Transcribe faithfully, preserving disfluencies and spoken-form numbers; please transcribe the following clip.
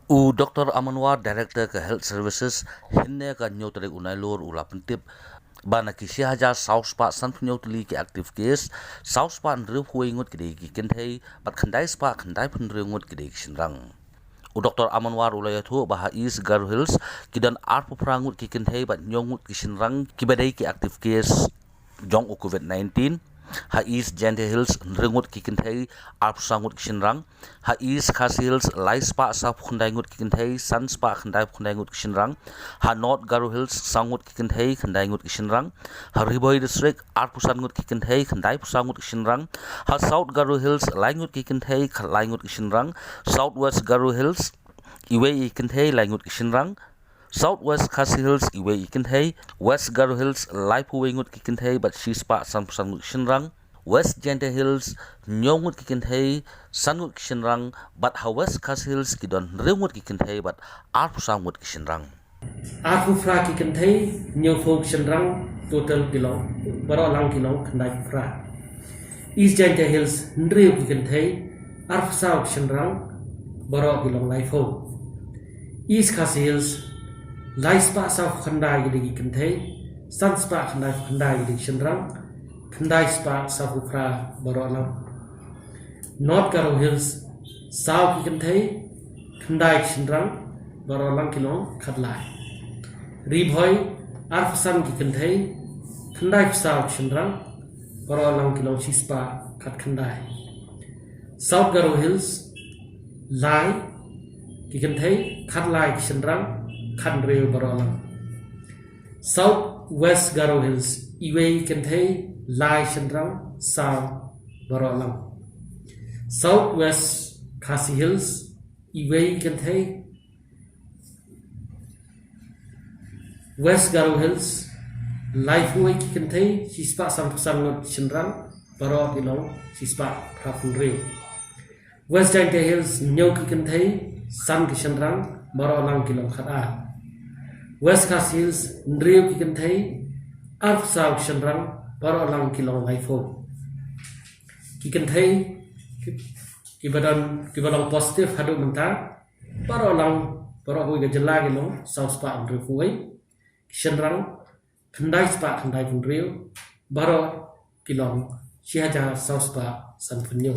U Doctor Aman War, Director ka Health Services, hynne ka hynñiew tarik u Nailur u la pyntip ba na ki shi hajar saw spah sanphew hynñiew tylli ki active case, saw spah hynriew phew wei ngut ki dei ki kynthei bad khyndai spah khyndaiphew hynriew ngut ki dei ki shynrang. U Doctor Aman War u la ïathuh ba ha East Garo Hills ki don arphew phra ngut ki kynthei bad hynñiew ngut ki shynrang kiba dei ki active case jong u COVID nineteen. Ha East Jaintia Hills hynriew ngut ki kynthei, arphew saw ngut ki shynrang. Ha East Khasi Hills lai spah sawphew khyndai ngut ki kynthei, san spah khyndaiphew khyndai ngut ki shynrang. Ha North Garo Hills saw ngut ki kynthei, khyndai ngut ki shynrang. Ha Ri Bhoi District arphew san ngut ki kynthei, khyndaiphew saw ngut ki shynrang. Ha South Garo Hills lai ngut ki kynthei, khatlai ngut ki shynrang. South West Garo Hills iwei i kynthei, lai ngut ki shynrang. South West Khasi Hills iwei i kynthei. West Garo Hills laiphew wei ngut ki kynthei bad shi spah sanphew san ngut ki shynrang. West Jaintia Hills hynñiew ngut ki kynthei, san ngut ki shynrang, bad ha West Khasi Hills ki don hynriew ngut ki kynthei bad arphew saw ngut ki shynrang. Arphew phra ki kynthei, hynñiew phew ki shynrang, total ki long, baroh lang ki long khyndaiphew phra. East Jaintia Hills hynriew ki kynthei, arphew saw ki shynrang, baroh ki long laiphew. East Khasi Hills lai spah sawphew khyndai ki dei ki kynthei, san spah khyndaiphew khyndai ki dei ki shynrang, khyndai spah sawphew phra baroh lang. North Garo Hills saw ki kynthei, khyndai ki shynrang, baroh lang ki long khatlai. Ri Bhoi arphew san ki kynthei, khyndaiphew saw ki shynrang, baroh lang ki long shi spah khatkhyndai. South Garo Hills lai ki kynthei, khatlai ki shynrang, khathynriew baroh lang. South West Garo Hills iwei kynthei, lai shynrang, saw baroh lang. South West Khasi Hills iwei kynthei. West Garo Hills laiphew wei ki kynthei, shi spah sanphew san ngut shynrang, baroh ki long shi spah phra phew hynriew. West Jaintia Hills hynñiew ki kynthei, san ki shynrang, baroh lang ki long khatar. West Khasi Hills hynriew ki kynthei, arphew saw ki shynrang, baroh lang ki long laiphew. Ki kynthei ki, kiba don, kiba long positive haduh mynta, baroh lang, baroh kawei ka jylla ki long saw spah hynriew phew wei. Ki shynrang khyndai spah khyndaiphew hynriew, baroh ki long shi hajar saw spah sanphew hynñiew.